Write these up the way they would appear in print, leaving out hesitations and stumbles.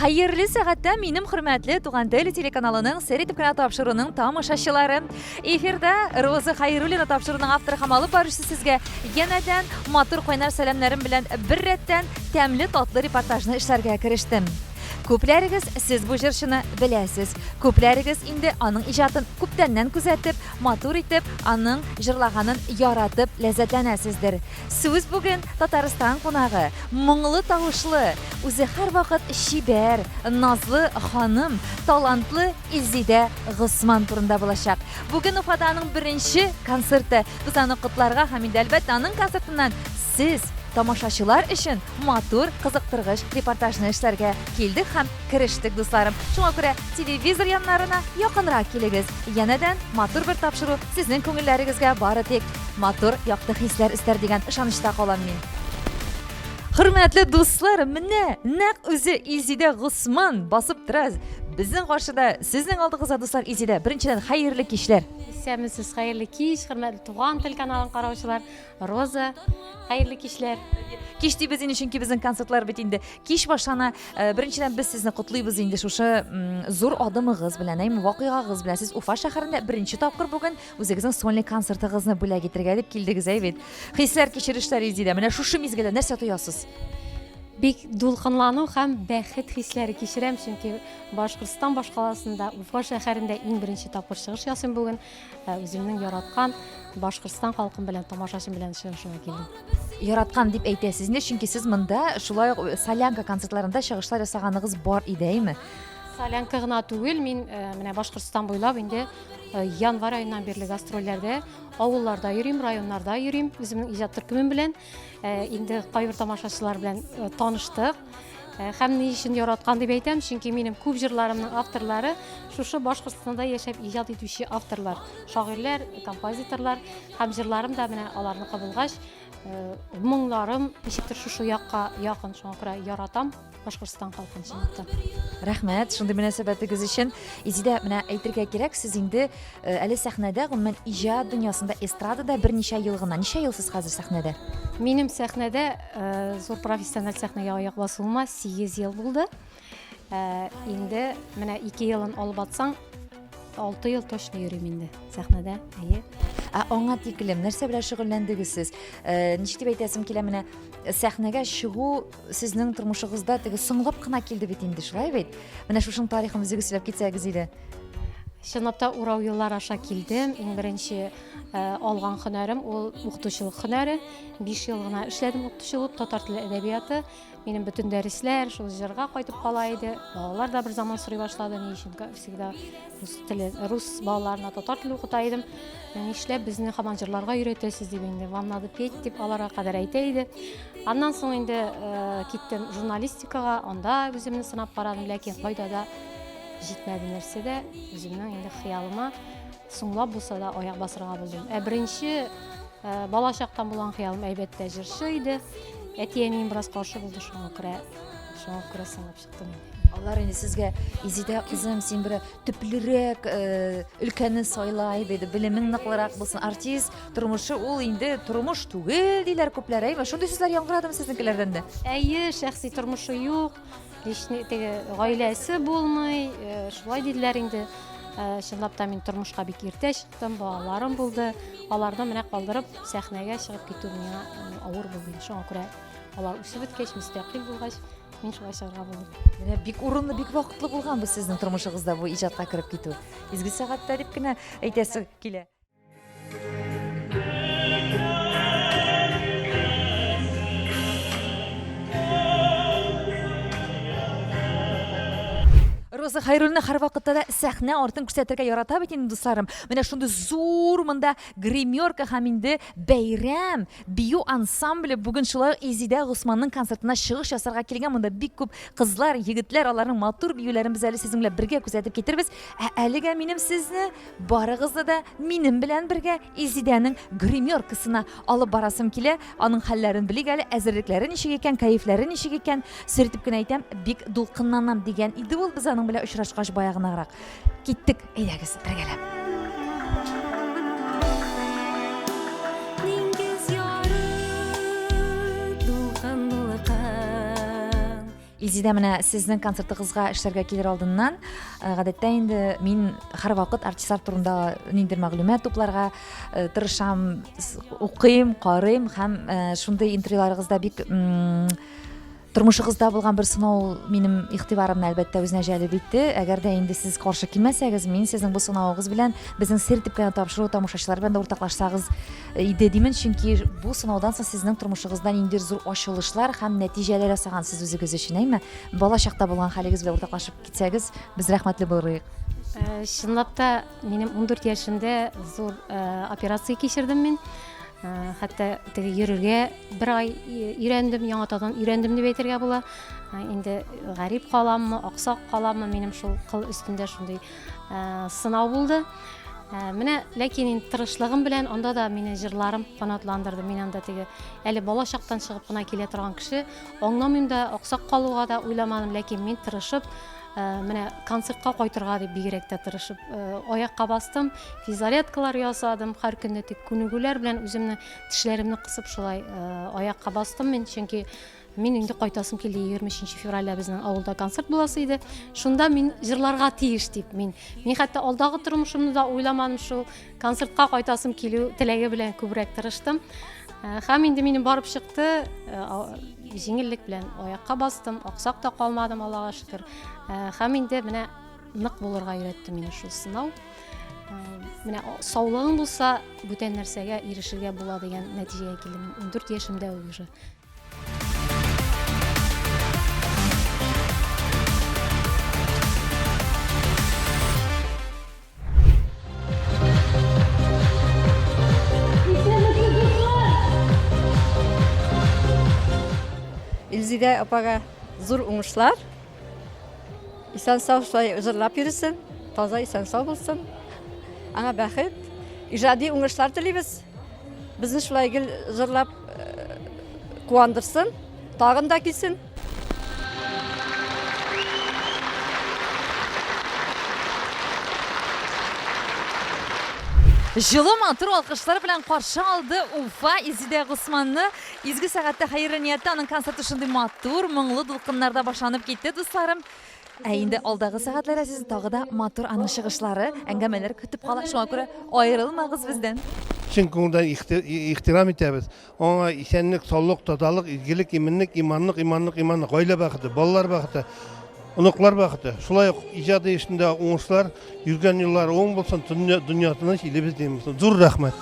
Хәерле сәгатьтә минем хөрмәтле Туган тел телеканалының сер итеп кенә тапшыруның тамашачылары. Эфирда Роза Хайруллина тапшыруның авторы һәм алып баручысы сезгә янәдән матур кайнар сәламнәрем белән бер рәттән тәмле татлы репортажны эшләргә керештем. Күпләрегез сез бу җырчыны беләсез. Күпләрегез инде аның иҗатын күптәннән күзәтеп, матур итеп, аның җырлаганын яратып ләззәтләнәсездер. Сүз бүген Татарстан кунагы, моңлы тавышлы, үзе һәрвакыт чибәр, назлы ханым, талантлы Илзидә Госман турында булачак. Бүген Уфада аның беренче концерты. Без аны котларга һәм инде, әлбәттә, аның концертыннан сез, тамашачылар өчен матур, кызыктыргыч репортажны эшләргә килдек һәм керештек, дусларым. Шуңа күрә телевизор яннарына якынрак килегез. Янәдән матур бер тапшыру сезнең күңелләрегезгә бары тик матур, якты хисләр өстәр дигән ышанычта калам мин. Хөрмәтле дуслар, менә нәкъ үзе Илзидә Госман басып тора. Безнең каршыда, сезнең алдыгызда, дуслар, Илзидә. Беренчедән, хәерле кичләр. Исәнмесез, хәерле кич, хөрмәтле Туган тел каналын караучылар. Роза, хәерле кичләр. Кич дибез инде, чөнки безнең концертлар бит инде кич башлана. Э, беренчедән без сезне котлыйбыз инде шушы зур адымыгыз белән, әйме, вакыйгагыз белән. Сез Уфа шәһәрендә беренче тапкыр бүген үзегезнең сольный концертыгызны бүләк итәргә дип килдегез, әй бит. Хисләр, кичерешләр Илзидә, менә шушы мизгелдә нәрсә тоясыз? Бик дулкынлану һәм бәхет хисләре кичерәм, чөнки Башкортстан башкаласында, Уфа шәһәрендә иң беренче тапкыр чыгыш ясыйм бүген. Ә үземнең яраткан Башкортстан халкым белән, тамашачым белән очрашуга килдем. Яраткан дип әйтәсез инде, чөнки сез монда шулай ук Солянка концертларында чыгышлар ясаганыгыз бар иде, әйме? Солянка гына түгел, мин э, менә Башкортстан буйлап инде э, январь аеннан бирле гастрольләрдә, авылларда йөрим, районнарда йөрим үземнең иҗат төркемем белән. Э, инде кайбер тамашачылар белән таныштык. Э, һәм ни өчен яраткан дип әйтәм, чөнки минем күп җырларымның авторлары шушы Башкортстанда яшәп иҗат итүче авторлар, шагыйрьләр, композиторлар һәм җырларым да менә аларныкы булгач, э, моңнарым ничектер шушы якка якын, шуңа күрә яратам Башкортстан халкын чынлап та. Рәхмәт шундый мөнәсәбәтегез өчен. Изидә, менә әйтергә кирәк, сез инде э, әле сәхнәдә, гомумән иҗат дөньясында, эстрадада берничә ел гына. Ничә ел сез хәзер сәхнәдә? Минем сәхнәдә э, зур профессиональ сәхнәгә аяк басуыма 8 ел булды. Э, инде менә 2 елын алып атсаң, 6 ел точно йөрим инде сәхнәдә. Әйе. Ә аңа тиклем нәрсә белән шөгыльләндегез сез? Э, ничек дип әйтәсем килә, менә сәхнәгә чыгу сезнең тормышыгызда теге соңлап кына килде бит инде, шулай бит? Менә шушының тарихын үзегез сөйләп китсәгез иде. Чынлап та урау юллар аша килдем. Иң беренче э, алган һөнәрем ул укытучылык һөнәре. 5 ел гына эшләдем укытучы булып, татар теле әдәбияты. Минем бөтен дәресләр шул җырга кайтып кала иде. Балалар да бер заман сорый башлады, ни өчен всегда рус теле, рус балаларына татар теле укыта идем. Нишләп безне һаман җырларга өйрәтәсез дип инде, вам надо петь дип аларга кадәр әйтә иде. Аннан соң инде э, киттем журналистикага, анда үземне сынап карадым, ләкин кайда да җитмәде нәрсә дә, үземнең инде хыялыма соңлап булса да аяк басырга булдым. Ә беренче э, бала чактан булган хыялым әлбәттә җырчы иде. Әти-әнием бераз каршы булды, шуңа күрә, шуңа күрә соңлап чыктым инде. Алар инде сезгә, Изидә кызым, син бер төплерәк э, өлкәне сайла иде, белемең ныклырак булсын. Артист тормышы ул инде тормыш түгел диләр күпләр, әйме? Шундый сүзләр яңгырадымы сезнекеләрдән дә? Әйе, шәхси тормышы юк. Личный теге гаиләсе булмый, э, шулай диделәр инде. Э, чынлап та мин тормышка бик иртә чыктым, балаларым булды. Аларны менә калдырып сәхнәгә чыгып китү миңа э, авыр булды. Шуңа күрә алар үсеп беткәч, мөстәкыйль булгач, мин шулай чыгарга булдым. Менә бик урынлы, бик вакытлы булган бу сезнең тормышыгызда бу иҗатка кереп китү. Изге сәгатьтә дип кенә әйтәсе килә. Роза Хайруллина һәрвакытта да сәхнә артын күрсәтергә ярата бит инде, дусларым. Менә шундый зур монда гримерка һәм инде бәйрәм, бию ансамбле бүген шулай ук Изидә Госманның концертына чыгыш ясарга килгән. Монда бик күп кызлар, егетләр, аларның матур биюләрен без әле сезнең белән бергә күзәтеп китербез. Ә әлегә минем сезне Барыгызны да минем белән бергә Илзидәнең гримеркасына алып барасым килә. Аның хәлләрен белик әле, әзерлекләре ничек икән, кәефләре ничек икән. Сер итеп кенә әйтәм, бик дулкынланам дигән иде ул без аның белән очрашкач баягынаграк. Киттек, әйдәгез, бергәләп. Илзидә, менә сезнең концертыгызга эшләргә килер алдыннан, э, гадәттә инде мин һәрвакыт артистлар турында ниндидер мәгълүмат тупларга э, тырышам, укыйм, карыйм һәм э, шундый интервьюларыгызда бик тормышыгызда булган бер сынау минем игътибарымны әлбәттә үзенә җәлеп итте. Әгәр дә инде сез каршы килмәсәгез, мин сезнең бу сынавыгыз белән безнең сер дип кенә тапшыру тамашачылар белән дә уртаклашсагыз иде димен, чөнки бу сынаудан соң сезнең тормышыгызда ниндидер зур ачылышлар һәм нәтиҗәләр ясагансыз үзегез өчен, әйме? Бала чакта булган хәлегез белән уртаклашып китсәгез, без рәхмәтле булыр идек. Э, чынлап та, минем 14 яшемдә зур э, операция кичердем мин. Э, хәтта теге йөрергә бер ай өйрәндем, яңатадан өйрәндем дип әйтергә була. Инде гарип каламмы, аксак каламмы, минем шул кыл өстендә шундый сынау булды. Ә, менә ләкин инде тырышлыгым белән анда да мине җырларым канатландырды. Мин анда теге әле бала чактан чыгып кына килә торган кеше, аңламыйм да, аксак калуга да уйламадым, ләкин мин тырышып, ә, менә концертка кайтырга дип бигрәк тә тырышып, ә, аякка бастым, физзарядкалар ясадым, һәр көнне тик күнегүләр белән үземне тешләремне кысып шулай ә, аякка бастым мин, чөнки Мин инде кайтасым килде, 23 февральдә безнең авылда концерт буласы иде. Шунда мин җырларга тиеш дип мин. Мин хәтта алдагы тормышымны да уйламадым, шул концертка кайтасым килү теләге белән күбрәк тырыштым. Э, һәм инде минем барып чыкты, э, җиңеллек белән аякка бастым, аксак та калмадым, Аллага шөкер. Э, һәм инде менә нык булырга өйрәтте мине шул сынау. Менә саулыгың булса, бүтән нәрсәгә ирешергә була дигән нәтиҗәгә килдем. 14 яшемдә уже. Илзидә апага зур уңышлар. Исән сау шулай җырлап йөресен, таза исән сау булсын. Аңа бәхет, иҗади уңышлар телибез. Безне шулай гел җырлап э, куандырсын, тагын да килсен. Җылы матур алкышлар белән каршы алды Уфа Изидә Госманны. Изге сәгатьтә хәерле нияттә аның концерты шундый матур, моңлы дулкыннарда башланып китте, дусларым. Ә инде алдагы сәгатьләрдә сезне тагы да матур аның чыгышлары, әңгәмәләр көтеп кала. Шуңа күрә аерылмагыз бездән. Чын күңелдән ихтирам итәбез. Аңа исәнлек, саулык, тазалык, изгелек, иминлек, иманлык, иманлык, иманлык, гаилә бәхете, балалар бәхете, оныклар бәхете. Шулай ук иҗади эшендә уңышлар, йөргән юллары уң булсын, дөнья тыныч, илебез имин булсын. Зур рәхмәт.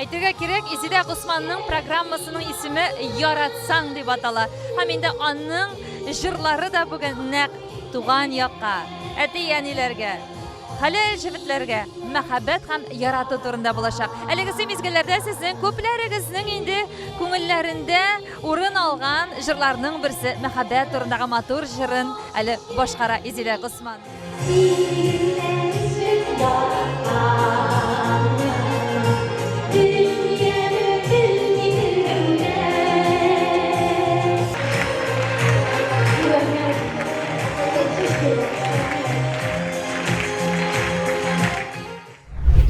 Әйтергә кирәк, Изидә Госманның программасының исеме Яратсаң дип атала. Һәм инде аның җырлары да бүген нәкъ туган якка, әти-әниләргә, Хәләл җефетләргә мәхәббәт һәм ярату турында булачак. Әлегесе мизгелләрдә сезнең күпләрегезнең инде күңелләрендә урын алган җырларның берсе мәхәббәт турындагы матур җырын әле башкара Изилә Госман.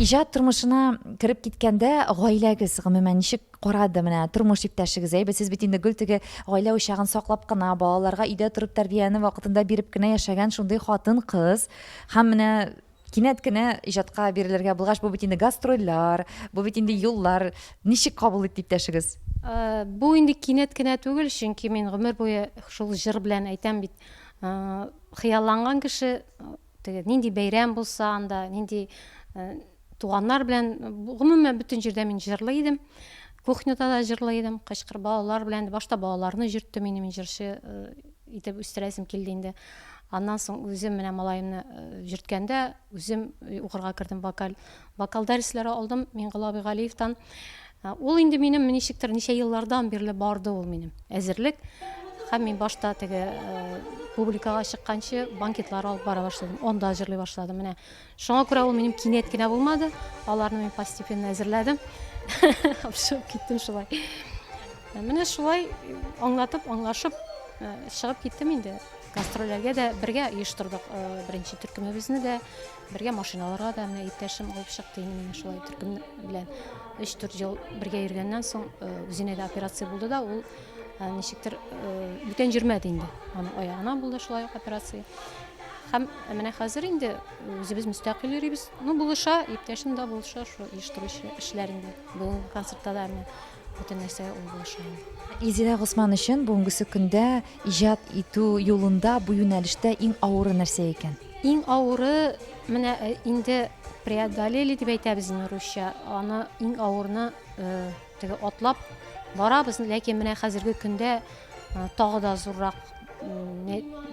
Иҗат тормышына кереп киткәндә гаиләгез гомумән ничек карады менә тормыш иптәшегез әйбәт сез бит инде гел теге гаилә учагын саклап кына балаларга өйдә торып тәрбияне вакытында биреп кенә яшәгән шундый хатын кыз һәм менә кинәт кенә иҗатка бирелергә булгач бу бит инде гастрольләр бу бит инде юллар ничек кабул итте иптәшегез э, бу инде кинәт кенә түгел чөнки мин гомер буе шул җыр белән әйтәм бит э, Хыялланган кеше теге нинди бәйрәм булса анда, нинди туганнар белән, гомумән бөтен җирдә мин җырлый идем. Кухняда да җырлый идем, кычкырып балалар белән. Башта балаларны җөрттем инде мин җырчы итеп үстерәсем килде инде. Аннан соң үзем менә малаемны җөрткәндә үзем укырга кердем вокаль. Вокал дәресләре алдым Миңгол абый Галиевтан. Ул инде минем ничектер ничә еллардан бирле барды ул минем әзерлек. Һәм мин башта теге публикага чыкканчы банкетлар алып бара башладым. Анда җырлый башладым. Менә шуңа күрә ул минем кинәт кенә булмады. Аларны мин постепенно әзерләдем. Чыгып киттем шулай. Менә шулай аңлатып, аңлашып. Чыгып киттем инде. Гастрольләргә дә бергә оештырдык беренче төркемебезне дә, бергә машиналарга да менә иптәшем алып чыкты инде мине шулай төркем белән. 3-4 ел бергә йөргәннән соң үзенә дә операция булды да, ул ничектер бүтән йөрмәде инде. Аның аягына булды шулай ук операция. Һәм менә хәзер инде үзебез мөстәкыйль йөрибез. Ну, булыша, иптәшем дә булыша шул оештыручы эшләрендә. Бүгенге концертта да менә бөтен нәрсәгә ул булыша инде. Илзирә Госман өчен бүгенгесе көндә иҗат итү юлында бу юнәлештә иң авыры нәрсә икән? Иң авыры менә инде преодолели дип әйтәбез инде русча. Аны иң авырны теге атлап барабыз, ләкин менә хәзерге көндә тагы да зуррак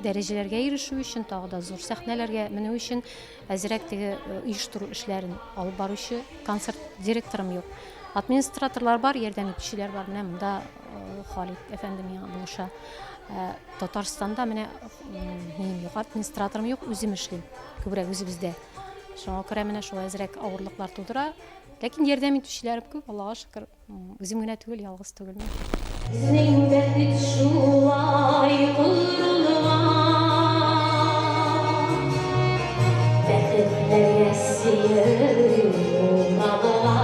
дәрәҗәләргә ирешү өчен, тагы да зур сәхнәләргә менү өчен әзрәк теге оештыру эшләрен алып баручы концерт директорым юк. Администраторлар бар, ярдәм итүчеләр бар. Менә монда Халит әфәнде миңа булыша. Татарстанда менә минем юк, администраторым юк, үзем эшлим. Күбрәк үзебездә. Шуңа күрә менә шулай әзрәк авырлыклар тудыра. Ләкин ярдәм итүчеләрем күп, Аллага шөкер. Үзем генә түгел, ялгыз түгелмен. Безнең бәхет шулай корылган, Бәхетләргә сөю табылган.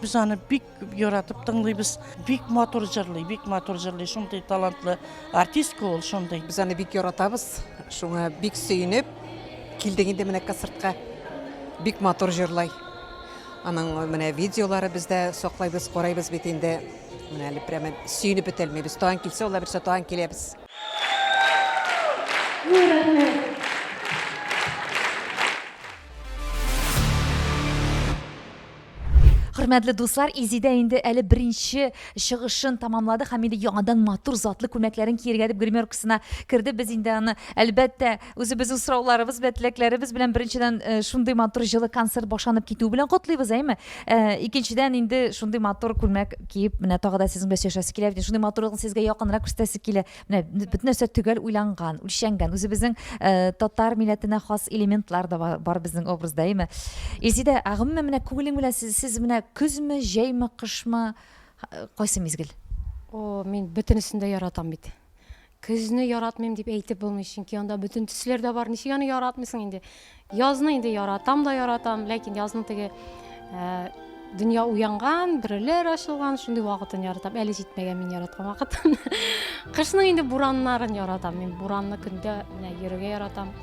Без аны бик яратып тыңлыйбыз. Бик матур җырлый, бик матур җырлый. Шундый талантлы артистка ул, шундый. Без аны бик яратабыз. Шуңа бик сөенеп килдек инде менә концертка. Бик матур җырлай. Аның менә видеолары бездә саклайбыз, карайбыз бит инде. Менә әле прямо сөенеп бетәлмибез. Тагын килсә, Алла бирсә, тагын киләбез. Рәхмәт. Хөрмәтле дуслар, Изидә инде әле беренче чыгышын тамамлады һәм инде яңадан матур затлы күлмәкләрен киергә дип гримеркасына керде. Без инде аны, әлбәттә, Үзебезнең сорауларыбыз белән, теләкләребез белән беренчедән э, шундый матур җылы концерт башланып китүе белән котлыйбыз, әйме? Э, икенчедән инде шундый матур күлмәк киеп, менә тагы да сезнең белән сөйләшәсе килә бит. Шундый матурлыкны сезгә якынрак күрсәтәсе килә. Менә бөтен нәрсә төгәл уйланган, үлчәнгән. Үзебезнең э, татар милләтенә хас элементлар да бар безнең образда, әйме? Илзидә, ә гомумән менә күңелең белән сез, сез менә көзме, җәйме, кышмы, кайсы мизгел? О, мин бөтенесен дә яратам бит. Көзне яратмыйм дип әйтеп булмый, чөнки анда бөтен төсләр дә бар. Ничек аны яратмыйсың инде? Язны инде яратам да яратам, ләкин язның теге э, дөнья уянган, бөреләр ачылган, шундый вакытын яратам. Әле җитмәгән мин яраткан вакыт. Кышның инде бураннарын яратам. Мин буранлы көндә менә йөрергә яратам.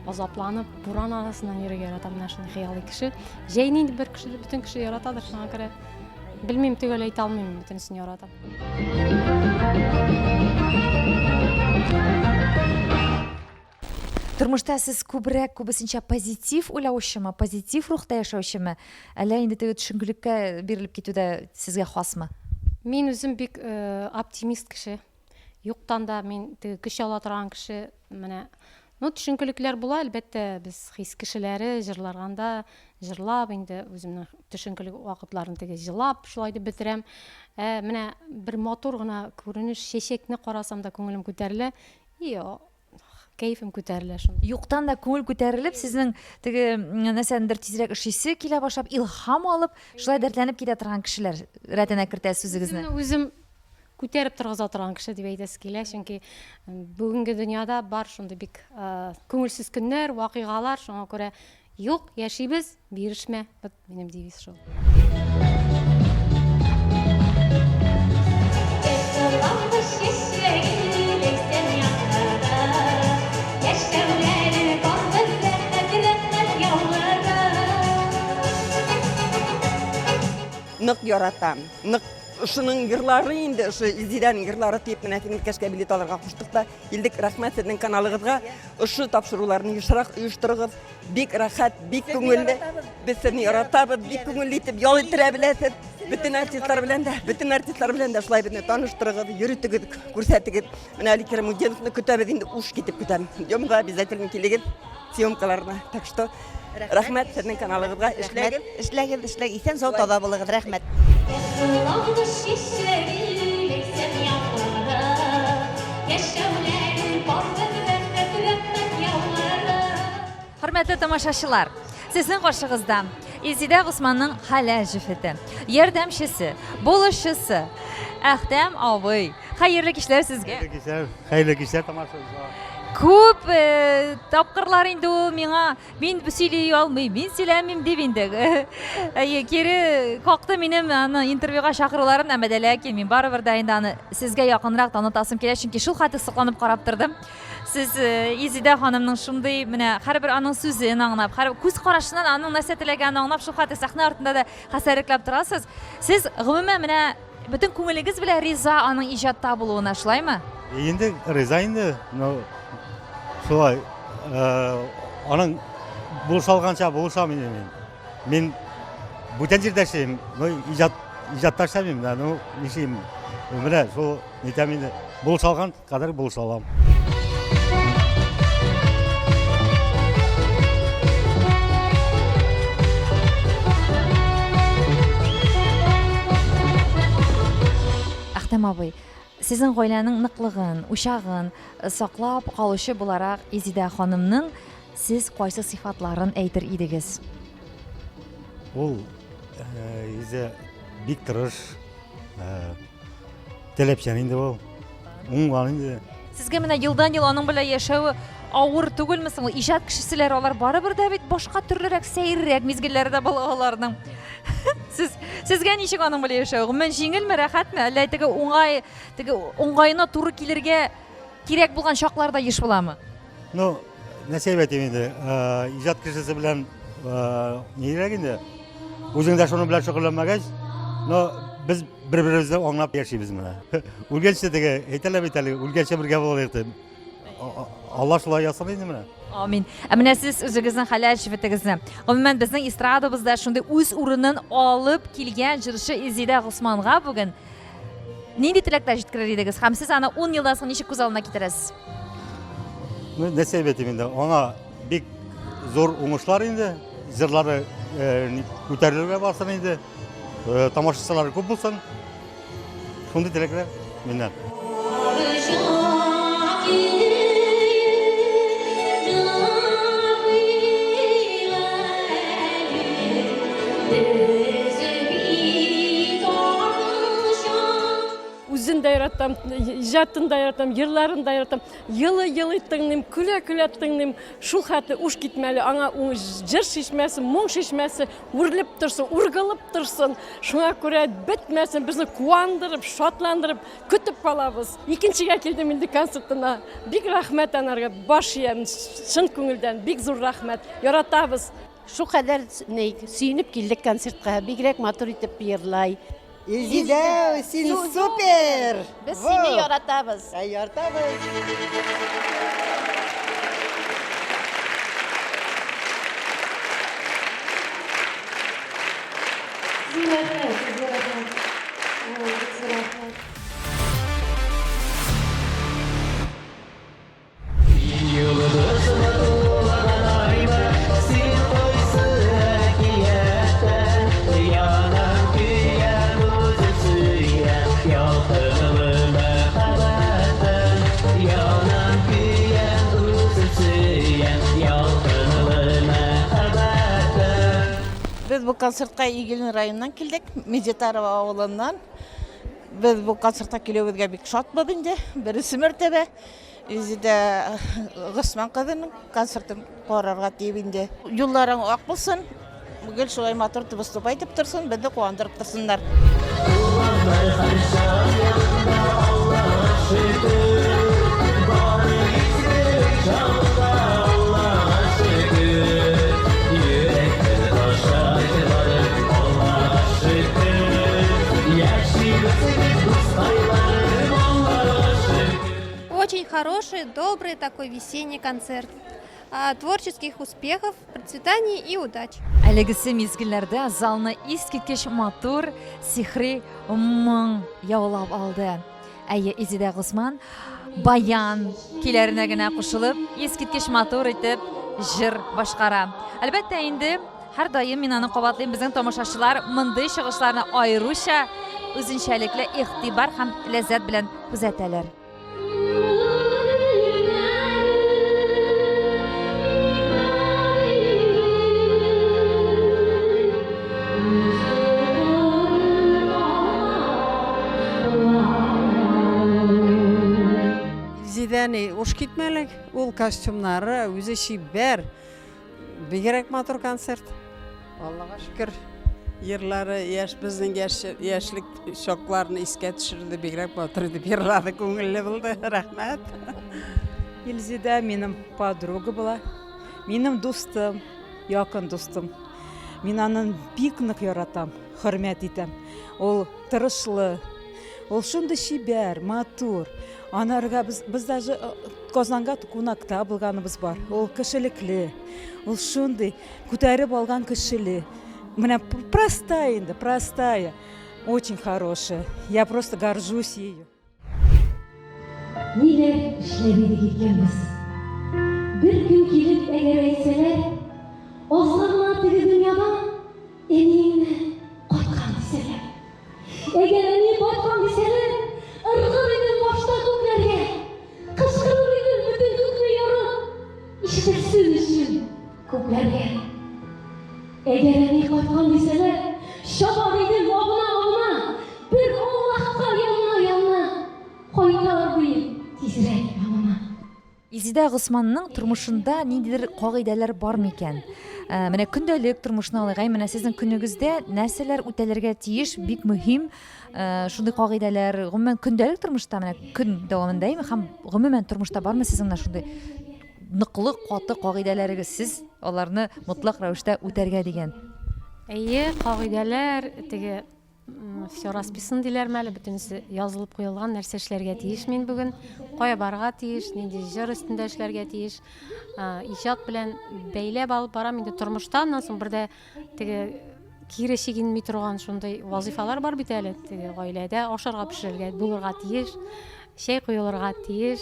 Азапланып, буран арасыннан йөрергә яратам. Менә шундый хыялый кеше. Җәйне инде бер кеше, бөтен кеше яратадыр, шуңа күрә белмим, төгәл әйтә алмыйм, бөтенесен яратам. Тормышта сез күбрәк, күбесенчә позитив уйлаучымы, позитив рухта яшәүчеме, әллә инде теге төшенкелеккә бирелеп китү дә сезгә хасмы? Мин үзем бик э, оптимист кеше. Юктан да мин теге көч ала торган кеше. Менә Ну, төшенкелекләр була, әлбәттә, без хис кешеләре, җырларганда, җырлап, инде үземнең төшенкелек вакытларын теге җылап, шулай дип бетерәм. Ә менә бер матур гына күренеш, чәчәкне карасам да күңелем күтәрелә. И, кәефем күтәрелә шунда. Юктан да күңел күтәрелеп, сезнең теге нәрсәнедер тизрәк эшлисе килә башлап, илһам алып, шулай дәртләнеп китә торган кешеләр рәтенә кертәсез үзегезне. Үземне үзем күтәреп торгыза торган кеше дип әйтәсе килә, чөнки бүгенге дөньяда бар шундый бик күңелсез көннәр, вакыйгалар, шуңа күрә юк, яшибез, бирешмә. Вот минем девиз шул. Нык яратам, нык Шуның йырлары инде, ошо Илзидәнең йырлары диеп менә Тимеркәшкә билет алырга куштык та килдек. Рәхмәт сезнең каналыгызга. Ошо тапшыруларны ешрак оештырыгыз. Бик рәхәт, бик күңелле. Без сезне яратабыз, бик күңелле итеп ял иттерә беләсез. Бөтен артистлар белән дә, бөтен артистлар белән дә шулай безне таныштырыгыз, йөритегез, күрсәтегез. Менә Али Кирамутдиновны көтәбез инде, уш китеп көтәм. Ждем да обязательно килегез съемкаларына. Так что Рәхмәт сезнең каналыгызга. Эшләгез. Эшләгез, эшләгез. Исән сау таза булыгыз. Рәхмәт. Хөрмәтле тамашачылар, сезнең каршыгызда Илзидә Госманның хәләл җефете, ярдәмчесе, булышчысы Әхтәм абый. Хәерле кичләр сезгә. Хәерле кичләр, хәерле кичләр тамашачылар. Күп э, тапкырлар инде ул миңа мин сөйли алмыйм, мин сөйләмим дип инде. Әйе, кире какты минем аны интервьюга чакыруларын, әмма дә ләкин мин барыбер дә инде аны сезгә якынрак танытасым килә, чөнки шул хәтле сокланып карап тордым. Сез э, Изидә ханымның шундый менә һәрбер аның сүзен аңлап, һәр күз карашыннан аның нәрсә теләгәнен аңлап, шул хәтле сәхнә артында да хәсәрлекләп торасыз. Сез гомумән менә бөтен күңелегез белән риза аның иҗатта булуына, шулаймы? Инде риза инде, ну шулай. Э, аның булыша алганча булышам инде мин. Мин бүтән җирдә эшлим, ну иҗат иҗатта эшләмим дә, ну нишлим. Менә шул нитәм инде. Булыша алган кадәр булыша алам. Әхтәм абый, сезнең гаиләнең ныклыгын, учагын э, саклап калучы буларак Изидә ханымның сез кайсы сыйфатларын әйтер идегез? Ул э, Изә бик тырыш, э, Таләпчән инде ул. Уңган инде. Сезгә менә елдан-ел аның белән яшәве авыр түгелме соң? Иҗат кешеселәр алар барыбер дә бит башка төрлерәк, сәеррәк мизгелләре дә була аларның. Сез сезгә ничек аның белән яшәү? Гомумән җиңелме, рәхәтме? Әллә теге уңай, теге уңгаена туры килергә кирәк булган чаклар да еш буламы? Ну, нәрсә дип әйтим инде, иҗат кешесе белән нирәк инде? Үзең дә шуның белән шөгыльләнмәгәч, но без бер-беребезне аңлап яшибез менә. Үлгәнче теге әйтәләр бит әле, үлгәнче бергә булыйк дип. Алла шулай язсын инде менә. Амин. Ә менә сез үзегезнең хәләл җефетегезне, гомумән безнең эстрадабызда шундый үз урынын алып килгән җырчы Изидә Госманга бүген Нинди теләкләр җиткерер идегез? Һәм сез аны 10 елдан соң ничек күз алдына китерәсез? Ну, нәрсә әйтим инде, аңа бик зур уңышлар инде, җырлары э, күтәрелүгә барсын инде, э, тамашачылары күп булсын. Шундый теләкләр миннән. Үзен дә яратам, иҗатын да яратам, йырларын да яратам. Елый-елый тыңлыйм, көлә-көлә тыңлыйм. Шул хәтле уш китмәле, аңа җыр чишмәсе, моң чишмәсе үрелеп торсын, ургылып торсын. Шуңа күрә бетмәсен, безне куандырып, шатландырып көтеп калабыз. Икенчегә килдем инде концертына. Бик рәхмәт анарга, баш иям, чын күңелдән, бик зур рәхмәт. Яратабыз. Шулкадәр сөенеп килдек концертка, бигрәк матур итеп йырлай. Илзидә, син супер! Без сине яратабыз. Ә яратабыз. Зур рәхмәт, зур рәхмәт. Бик зур рәхмәт. Без бу концертка Игелин районыннан килдек, Медитарова авылыннан. Без бу концертка килүебезгә бик шатбыз инде. Беренче мәртәбә. Резидә Госман кызының концертын карарга диеп инде. Юлларың ак булсын, гел шулай матур итеп выступать итеп торсын, безне куандырып торсыннар. Очень хороший, добрый такой весенний концерт. А, творческих успехов, процветания и удач. Әлегесе мизгелләрдә залны искиткеч матур, сихри моң яулап алды. Әйе, Изидә Госман баян көйләренә генә кушылып, искиткеч матур итеп җыр башкара. Әлбәттә инде, һәрдаим мин аны кабатлыйм, безнең тамашачылар мондый чыгышларны аеруча үзенчәлекле игътибар һәм ләззәт белән күзәтәләр. ни, уш китмәлек. Ул костюмнары, үзе чибәр. Бигрәк матур концерт. Аллага шөкер. Йырлары яшь безнең яшь яшьлек чакларны искә төшерде, бигрәк матур итеп йырлады, күңелле булды. Рәхмәт. Илзидә минем подруга була. Минем дустым, якын дустым. Мин аны бик нык яратам, хөрмәт итәм. Ул тырышлы, ул шундый чибәр, матур. Анарга без, без даже э, Казанга кунакта булганыбыз бар. Ул кешелекле, ул шундый күтәреп алган кешеле. Менә простая инде, простая, очень хорошая. Я просто горжусь ею. Ниләр эшләр идек икән без? Бер көн килеп әгәр әйтсәләр, Азга гына теге дөньядан әниеңне кайткан дисәләр. Әгәр әни кайткан дисәләр, ыргыр идем башта күкләргә, Кычкырыр идем бөтен күкне ярып, Ишетелсен өчен күпләргә. Әгәр әни кайткан дисәләр, чабар идем абына-абына, бер Аллаһка ялына-ялына, кайтар диеп тизрәк яныма. Илзидә Госманның тормышында ниндидер кагыйдәләр бар микән? Ә, менә көндәлек тормышны алыйк. Әй, менә сезнең көнегездә нәрсәләр үтәлергә тиеш, бик мөһим ә, шундый кагыйдәләр. Гомумән, көндәлек тормышта менә көн дәвамында әйме һәм гомумән тормышта бармы сезнең менә шундый ныклы, каты кагыйдәләрегез, сез аларны мотлак рәвештә үтәргә дигән? Әйе, кагыйдәләр, теге все расписан диләрме әле, бөтенесе язылып куелган, нәрсә эшләргә тиеш мин бүген, кая барырга тиеш, нинди җыр өстендә эшләргә тиеш. Иҗат белән бәйләп алып барам инде тормышта, аннан соң бер дә теге кире чигенми торган шундый вазыйфалар бар бит әле, теге гаиләдә ашарга пешерергә булырга тиеш, чәй куелырга тиеш,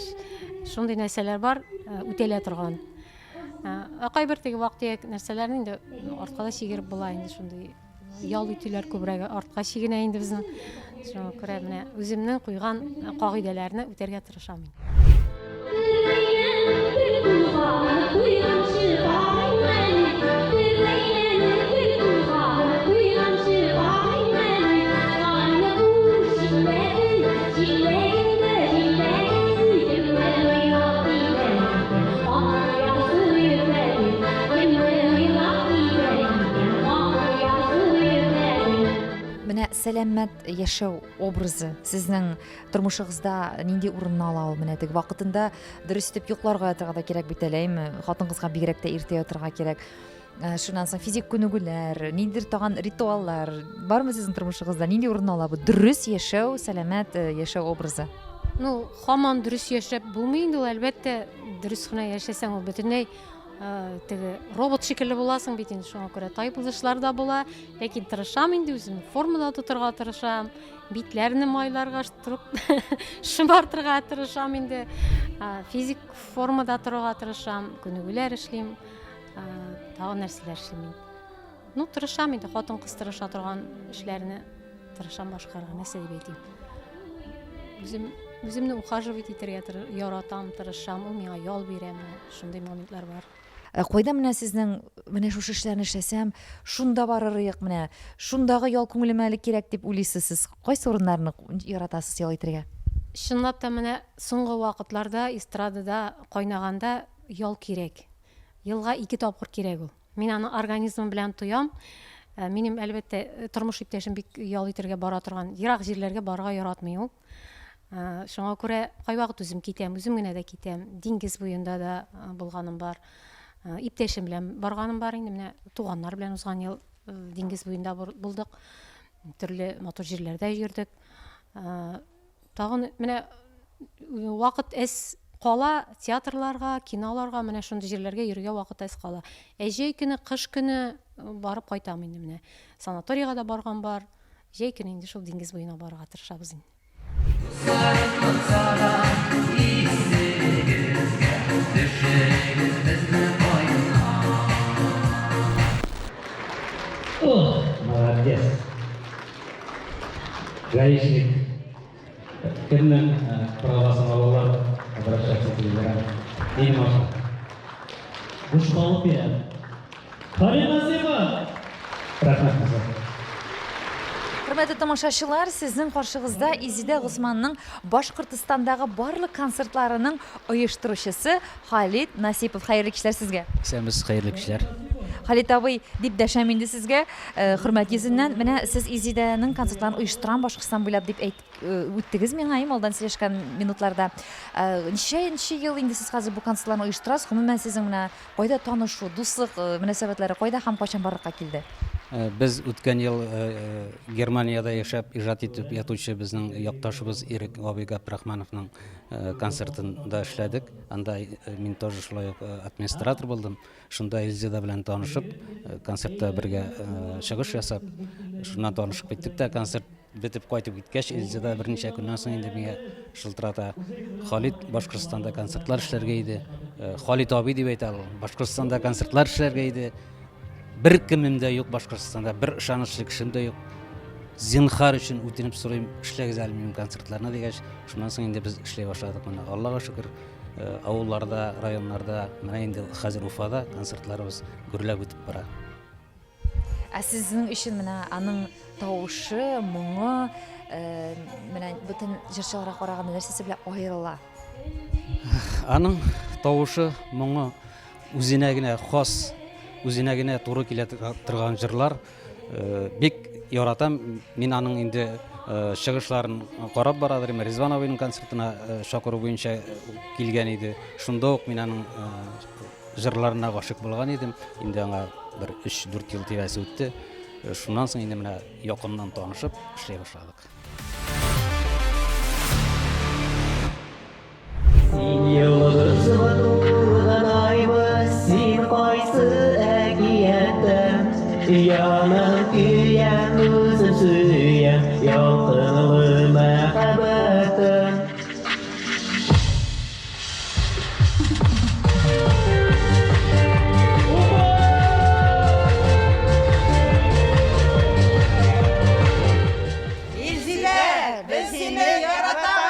шундый нәрсәләр бар, э, үтәлә торган. Э, ә кайбер теге вак-төяк нәрсәләрне инде артка да чигереп була инде шундый ял итүләр күбрәк артка чигенә инде безнең. Шуңа күрә менә үземнең куйган кагыйдәләрне үтәргә тырышам. Менә сәламәт яшәү образы сезнең тормышыгызда нинди урынны ала ул? Менә теге вакытында дөрес итеп йокларга ятырга да кирәк бит әле, әйме? Хатын-кызга бигрәк тә иртә ятырга кирәк. Э, шуннан соң физик күнегүләр, ниндидер тагын ритуаллар бармы сезнең тормышыгызда? Нинди урын ала бу дөрес яшәү, сәламәт э, яшәү образы? Ну, һаман дөрес яшәп булмый инде ул, әлбәттә, дөрес кенә яшәсәң, ул бөтенләй э, теге робот шикелле буласың бит инде, шуңа күрә тайпылышлар да була, ләкин тырышам инде үзем, формада тотарга тырышам. Битләрне майларга торып шомартырга тырышам инде. Физик формада торырга тырышам, күнегүләр эшлим, тагын нәрсәләр эшлим мин. Ну, тырышам инде, хатын-кыз тырыша торган эшләрне тырышам башкарырга, нәрсә дип әйтим. Үзем үземне ухаживать итәргә яратам, тырышам, ул миңа ял бирә, менә шундый моментлар бар. Ә кайда менә сезнең менә шушы эшләрне эшләсәм, шунда барырыек менә, шундагы ял күңелемә әле кирәк дип уйлыйсыз сез? Кайсы урыннарны яратасыз ял итәргә? Чынлап та менә соңгы вакытларда эстрадада кайнаганда ял кирәк. Елга ике тапкыр кирәк ул. Мин аны организмым белән тоям. Э, минем, әлбәттә, тормыш иптәшем бик ял итәргә бара торган, ерак җирләргә барырга яратмый ул. Э, шуңа күрә кайвакыт үзем китәм, үзем генә дә китәм. Диңгез буенда да э, булганым бар. Э, иптәшем белән барганым бар инде. Менә туганнар белән узган ел диңгез буенда булдык. Төрле матур җирләрдә йөрдек. Тагын менә вакыт әз кала театрларга, киноларга, менә шундый җирләргә йөрергә вакыт әз кала. Ә җәй көне, кыш көне барып кайтам инде менә. Санаторийга да барган бар. Җәй көне инде шул диңгез буена барырга тырышабыз инде. Ох, молодец. Гаишник. Кемнең правасын алалар, обращаться ителгән. Минем аша. Бушка алып бирәм. Фарид Насыйпов! Рәхмәт, кызым. Хөрмәтле тамашачылар, сезнең каршыгызда Изидә Госманның Башкортстандагы барлык концертларының оештыручысы Халит Насипов. Хәерле кичләр сезгә. Исәнмесез, хәерле кичләр. Халит абый, дип дәшәм инде сезгә, э, хөрмәт йөзеннән. Менә сез Изидәнең концертларын оештырам Башкортстан буйлап дип әйтеп э, үттегез миңа, әй, алдан сөйләшкән минутларда. Э, ничәнче ел инде сез хәзер бу концертларны оештырасыз? Гомумән, сезнең менә Кайда танышу, дуслык мөнәсәбәтләре кайда һәм кайчан барлыкка килде? Без үткән ел Германиядә яшәп, иҗат итеп ятучы безнең якташыбыз Ирек абый Габдрахмановның концертында эшләдек. Анда мин тоже шулай ук администратор булдым. Шунда Эльзида белән танышып, концертта бергә чыгыш ясап, шуннан танышып киттек тә, концерт Бетеп кайтып киткәч, Эльзада берничә көннән соң инде миңа шылтырата. Халит, Башкортстанда концертлар эшләргә иде. Э, Халит абый дип әйтә ул. Башкортстанда концертлар эшләргә иде. Бер кемем дә юк Башкортстанда, бер ышанычлы кешем дә юк. Зинхар өчен үтенеп сорыйм, эшләгез әле минем концертларны дигәч, шуннан соң инде без эшли башладык менә. Аллага шөкер, э, авылларда, районнарда, менә инде хәзер Уфада концертларыбыз гөрләп үтеп бара. Ә сезнең өчен менә аның тавышы, моңы, э, менә бөтен җырчыларга караганда нәрсәсе белән аерыла? Аның тавышы, моңы үзенә генә хас, үзенә генә туры килә торган җырлар. Э, бик яратам. Мин аның инде э, чыгышларын карап барадыр. Ризван абыйның концертына чакыру буенча килгән иде. Шунда ук мин аның Җырларына гашыйк булган идем. Инде аңа бер 3-4 ел тирәсе үтте. Э, шуннан соң инде менә якыннан танышып эшли башладык. Син йолдызмы тулганаймы, син кайсы әкияттән? Янам, көям, үзем сөям, ялкынлы мәхәббәттән. Илзилә, без сине яратабыз!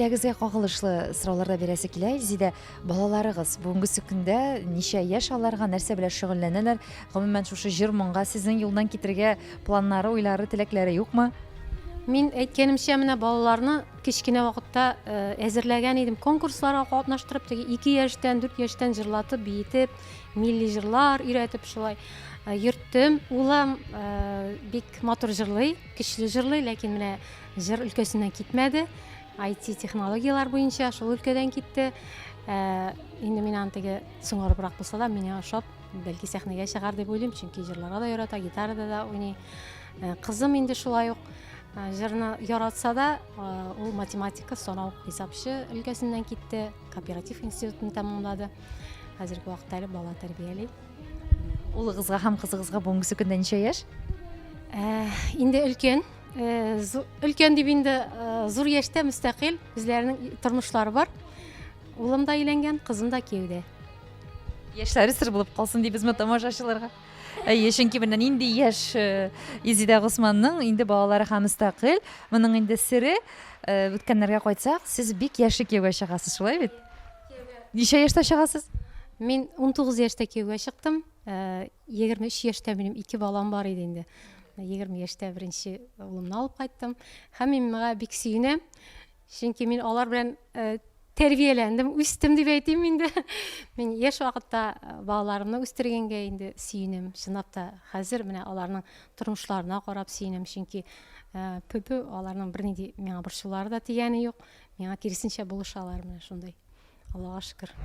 Гаиләгезгә кагылышлы сораулар да бирәсе килә, Илзидә. Балаларыгыз бүгенгесе көндә ничә яшь аларга, нәрсә белән шөгыльләнәләр? Гомумән, шушы җыр-моңга сезнең юлдан китергә планнары, уйлары, теләкләре юкмы? Мин әйткәнемчә, менә балаларны кечкенә вакытта э, әзерләгән идем. Конкурсларга катнаштырып, теге 2 яшьтән, 4 яшьтән җырлатып, биетеп, милли җырлар өйрәтеп шулай э, йөрттем. Улым э, бик матур җырлый, көчле җырлый, ләкин менә Җыр өлкәсеннән китмәде. IT технологияләр буенча шул өлкәдән китте. Ә, инде мин аны теге соңарыбрак булса да, миңа ошап, бәлки сәхнәгә чыгар дип уйлыйм, чөнки җырларга да ярата, гитарада да уйный. Ә, кызым инде шулай ук ә, җырны яратса да, ә, ул математика, санау, хисапчы өлкәсеннән китте, кооператив институтын тәмамлады. Хәзерге вакытта әле бала тәрбияли. Улыгызга һәм кызыгызга бүгенге көндә ничә яшь? Ә, инде өлкән, Э, өлкән дип инде э, зур яшьтә мөстәкыйль үзләренең тормышлары бар. Улым да өйләнгән, кызым да кияүдә. Яшьләре сер булып калсын дибезме тамашачыларга? Әйе, чөнки менә нинди яшь э, Изидә Госманның инде балалары һәм мөстәкыйль. Моның инде сере үткәннәргә кайтсак, сез бик яшьли кияүгә чыгасыз, шулай бит? Ничә яшьтә чыгасыз? Мин 19 яшьтә кияүгә чыктым. 23 яшьтә минем ике балам бар иде инде. 20 яшьтә беренче улымны алып кайттым. Һәм мин моңа бик сөенәм. Чөнки мин алар белән э, тәрбияләндем, үстем дип әйтим инде. Мин яшь вакытта э, балаларымны үстергәнгә инде сөенәм. Чынлап та хәзер менә аларның тормышларына карап сөенәм, чөнки э, пөпе аларның бернинди миңа борчулары да тигәне юк. Миңа киресенчә булышалар менә шундый. Аллага шөкер.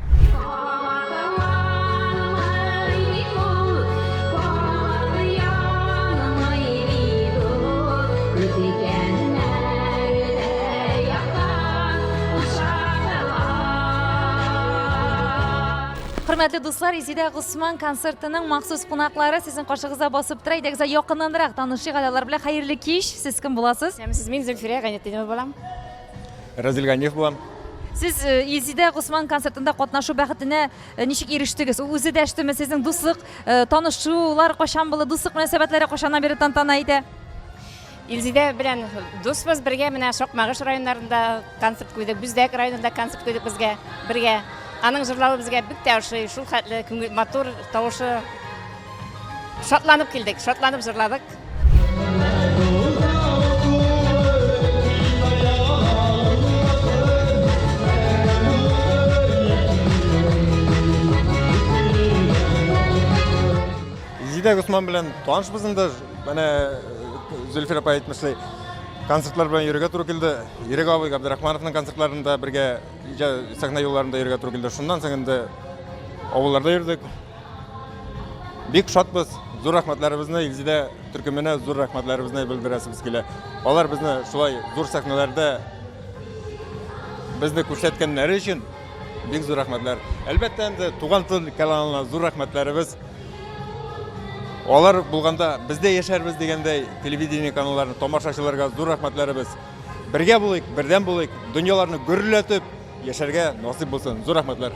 Хөрмәтле дуслар, Изидә Госман концертының махсус кунаклары сезнең каршыгызда басып тора. Әйдәгез, якыннанрак танышыйк әле алар белән. Хәерле кич. Сез кем буласыз? Сез мин Зөлфирә Гайнетдинова булам. Разил Ганиев булам. Сез э, Илзидә Госман концертында катнашу бәхетенә э, ничек ирештегез? Ул үзе дәштеме? Сезнең дуслык, э, танышулар кайчан булды? Дуслык мөнәсәбәтләре кайчаннан бирле тантана итә? Илзидә белән дусбыз, бергә менә Чакмагыш районнарында концерт куйдык, Бүздәк районында концерт куйдык безгә бергә. Аның җырлавы безгә бик тә ошый, шул хәтле күңел матур тавышы. Шатланып килдек, шатланып җырладык. Илзидә Госман белән танышбыз инде. Менә Зөлфир апа әйтмешли, концертлар белән йөрергә туры килде. Ирек абый Габдрахмановның концертларында бергә сәхнә юлларында йөрергә туры килде. Шуннан соң инде авылларда йөрдек. Бик шатбыз. Зур рәхмәтләребезне Илзидә төркеменә зур рәхмәтләребезне белдерәсебез килә. Алар безне шулай зур сәхнәләрдә безне күрсәткәннәре өчен бик зур рәхмәтләр. Әлбәттә инде Туган тел каналына зур рәхмәтләребез. Алар булганда без дә яшәрбез дигәндәй, телевидение каналларына, тамашачыларга зур рәхмәтләребез. Бергә булыйк, бердәм булыйк, дөньяларны гөрләтеп яшәргә насыйп булсын. Зур рәхмәтләр.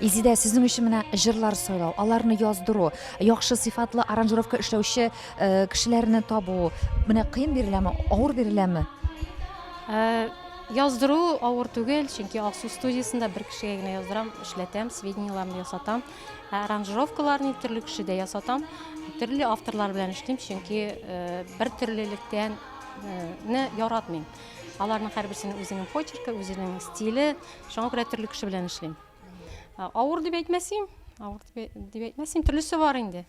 Изидә, сезнең өчен менә җырлар сайлау, аларны яздыру, яхшы сыйфатлы аранжировка эшләүче Э, кешеләрне табу менә кыен биреләме, авыр биреләме? Э, яздыру авыр түгел, чөнки Аксу студиясендә бер кешегә генә яздырам, эшләтәм, сведениеләрне ясатам. Ә аранжировкаларны төрле кешедә ясатам. Төрле авторлар белән эшлим, чөнки э, бер төрлелектән не яратмыйм. Аларның һәрберсенең үзенең почеркы, үзенең стиле, шуңа күрә төрле кеше белән эшлим. Авыр дип әйтмәсем, авыр дип әйтмәсем, төрлесе бар инде.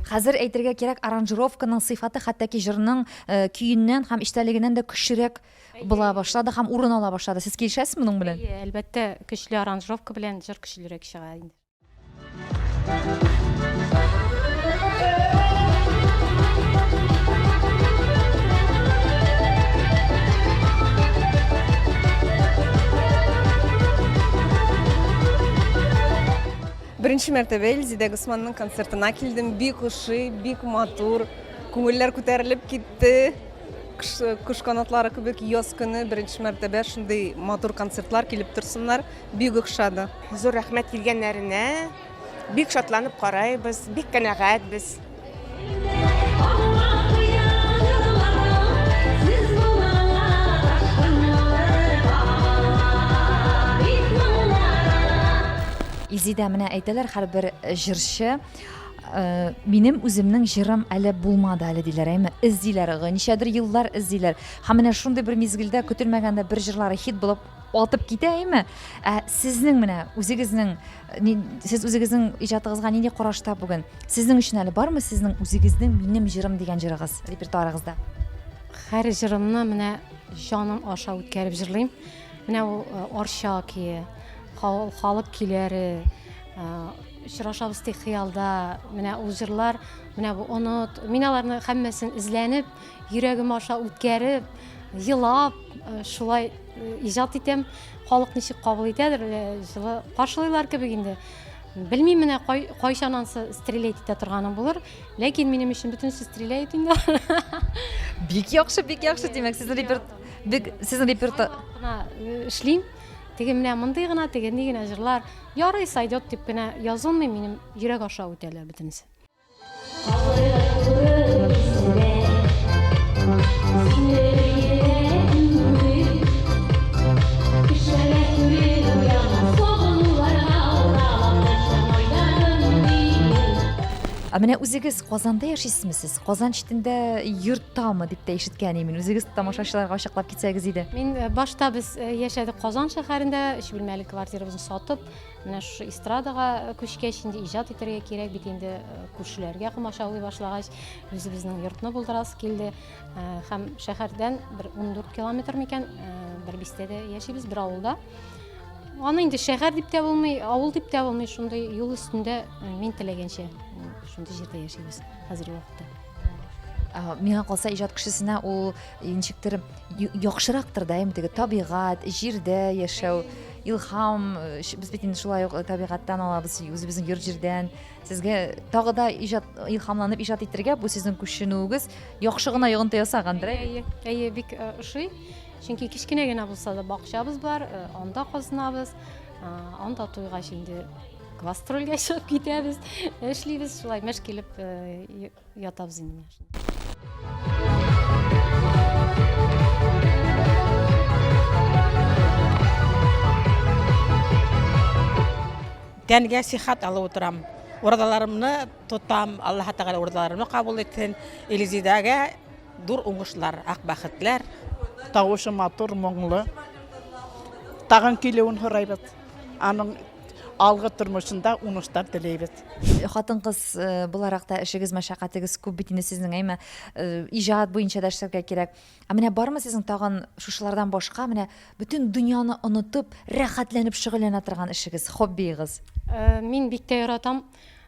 Хәзер әйтергә кирәк, аранжировканың сыйфаты хәтта ки җырның э, көеннән һәм эчтәлегеннән дә көчлерәк була башлады һәм урын ала башлады. Сез килешәсезме моның белән? Әйе, әлбәттә, көчле аранжировка белән җыр көчлерәк чыга инде. Беренче мәртәбә Илзидә Госманның концертына килдем. Бик ошый, бик матур. Күңелләр күтәрелеп китте. Кош, кош канатлары кебек яз көне беренче мәртәбә шундый матур концертлар килеп торсыннар. Бик охшады. Зур рәхмәт килгәннәренә. Бик шатланып карайбыз, бик канәгатьбез. Изидә менә әйтәләр һәрбер җырчы э, минем үземнең җырым әле булмады әле диләр, әйме? Эзлиләр, ничәдер еллар эзлиләр. Һәм менә шундый бер мизгелдә көтелмәгәндә бер җырлары хит булып атып китә, әйме? Ә сезнең менә үзегезнең сез үзегезнең иҗатыгызга нинди карашта бүген? Сезнең өчен әле бармы сезнең үзегезнең минем җырым дигән җырыгыз репертуарыгызда? Һәр җырымны менә җаным аша үткәреп җырлыйм. Менә ул э, Арча көе, халык көйләре, э, очрашабыз тик хыялда, менә ул җырлар, менә бу оныт. Мин аларны һәммәсен эзләнеп, йөрәгем аша үткәреп, елап, э, шулай иҗат итәм. Халык ничек кабул итәдер, җылы каршылыйлар кебек инде. Белмим менә кай, кайчан ансы стрелять итә торганым булыр, ләкин минем өчен бөтенесе стреляет инде. Бик яхшы, бик яхшы, димәк, сезнең репер бик сезнең репертуар гына эшлим. Теге менә мондый гына, тегендей генә җырлар ярый сойдет дип кенә язылмый, минем йөрәк аша үтәләр бөтенесе. Ә менә үзегез Казанда яшисезме сез? Казан читендә йорттамы дип тә ишеткән идем. Үзегез тамашачыларга ачыклап китсәгез иде. Мин э, башта без э, яшәдек Казан шәһәрендә, өч бүлмәле квартирабызны сатып, Менә шушы эстрадага күчкәч, инде иҗат итәргә кирәк бит инде, күршеләргә комачаулый башлагач, үзебезнең йортны булдырасы килде. Һәм шәһәрдән бер 14 километр микән, бер бистәдә яшибез, бер авылда. Аны инде шәһәр дип тә булмый, авыл дип тә булмый, шундый юл өстендә мин теләгәнчә шундый җирдә яшибез хәзерге вакытта. Миңа калса, иҗат кешесенә ул ничектер яхшырактыр да, теге табигать, җирдә яшәү. Илһам, э, без бит инде шулай ук э, табигатьтән алабыз, үзебезнең йорт-җирдән. Сезгә тагы да иҗат, илһамланып иҗат итәргә бу сезнең күченүегез яхшы гына йогынты ясагандыр, әйе? Әйе, бик э, ошый. Чөнки кечкенә генә булса да бакчабыз бар, э, анда казынабыз. Э, анда туйгач инде гастрольгә чыгып китәбез, эшлибез, шулай мәш килеп э, ятабыз инде менә. Тәнгә сихәт алып утырам. Уразаларымны тотам. Аллаһ Тәгалә уразаларымны кабул итсен. Илзидәгә Дур уңышлар, ак бәхетләр. Тавышы матур, моңлы. Тагын килүен һорайбыз. Аның алгы тормышында уңышлар теләйбез. Хатын-кыз э, буларак та эшегез, мәшәкатегез күп бит инде сезнең, әйме? Э, иҗат буенча да эшләргә кирәк. Ә менә бармы сезнең тагын шушылардан башка, менә бөтен дөньяны онытып, рәхәтләнеп шөгыльләнә торган эшегез, хоббиегыз? Э, мин бик тә яратам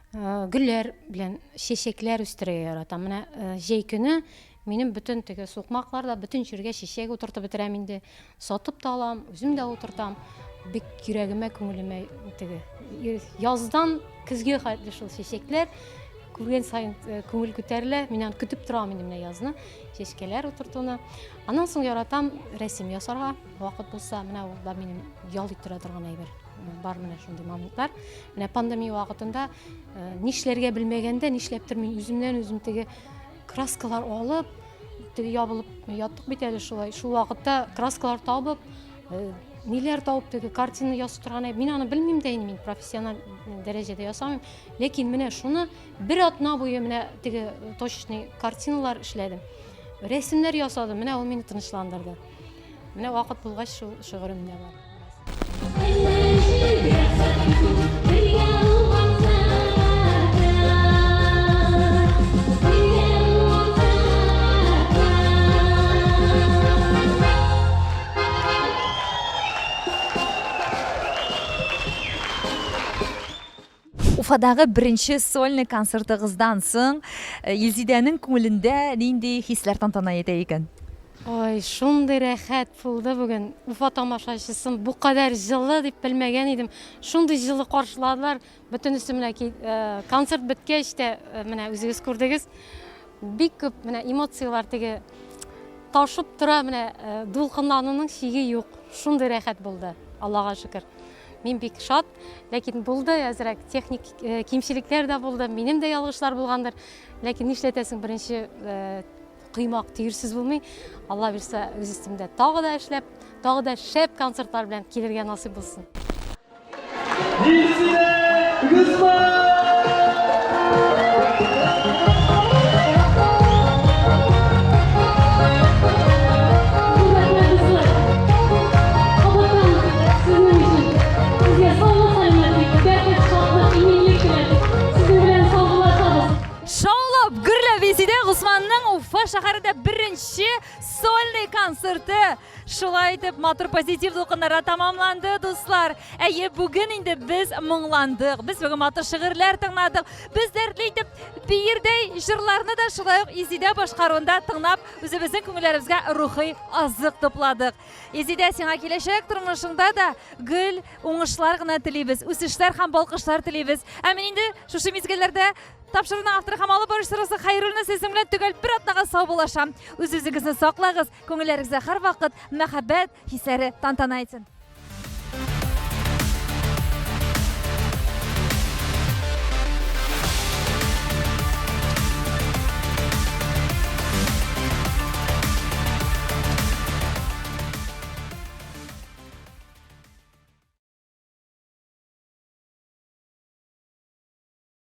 Гөлләр белән чәчәкләр үстерергә яратам. Менә җәй көне минем бөтен теге сукмакларда, бөтен җиргә чәчәк утыртып бетерәм инде. Сатып та алам, үзем дә утыртам. Бик йөрәгемә, күңелемә теге яздан көзгә хәтле шул чәчәкләр күргән саен күңел күтәрелә. Мин аны көтеп торам инде менә язны, чәчкәләр утыртуны. Аннан соң яратам рәсем ясарга, вакыт булса, менә ул да минем ял иттерә торган әйбер. Бар менә шундый моментлар. Менә пандемия вакытында э, нишләргә белмәгәндә, нишләптер мин үземнән үзем теге краскалар алып, теге ябылып яттык бит әле шулай. Шул вакытта краскалар табып, э, ниләр табып теге картина ясый торган мин аны белмим дә инде, мин профессиональ дәрәҗәдә ясамыйм. Ләкин менә шуны бер атна буе менә теге точечный картиналар эшләдем. Рәсемнәр ясадым, менә ул мине тынычландырды. Менә вакыт булгач шул шөгырем дә бар. Уфадагы беренче сольный концертыгыздан соң э, Илзидәнең күңелендә нинди хисләр тантана итә икән? Ой, шундый рәхәт булды бүген. Уфа тамашачысын бу кадәр җылы дип белмәгән идем. Шундый җылы каршыладылар. Бөтенесе менә э, концерт беткәч тә э, менә үзегез күрдегез. Бик күп менә эмоцияләр теге ташып тора, менә дулкынлануның чиге юк. Шундый рәхәт булды. Аллага шөкер. Мин бик шат, ләкин булды әзрәк техник э, кимчелекләр дә булды, минем дә ялгышлар булгандыр. Ләкин нишләтәсең, беренче э, коймак төерсез булмый. Алла бирсә, үз өстемдә тагы да эшләп, тагы да шәп концертлар белән килергә насыйп булсын. Илсинә Госман! Шаулап, гөрләп Илсидә Госманның Уфа шәһәрендә беренче сольный концерты. Шулай итеп, матур позитив дулкыннарда тәмамланды, дуслар. Әйе, бүген инде без моңландык. Без бүген матур шигырьләр тыңладык. Без дәртле итеп биердәй җырларны да шулай ук Илсидә башкаруында тыңлап, үзебезнең күңелләребезгә рухи азык тупладык. Илсидә, сиңа киләчәк тормышыңда да гел уңышлар гына телибез, үсешләр һәм балкышлар телибез. Ә мин инде шушы мизгелләрдә тапшыруның авторы һәм алып баручысы Роза Хәйруллина сезнең белән төгәл бер атнага саубуллашам. Үз-үзегезне саклагыз, күңелләрегездә һәрвакыт мәхәббәт хисләре тантана итсен.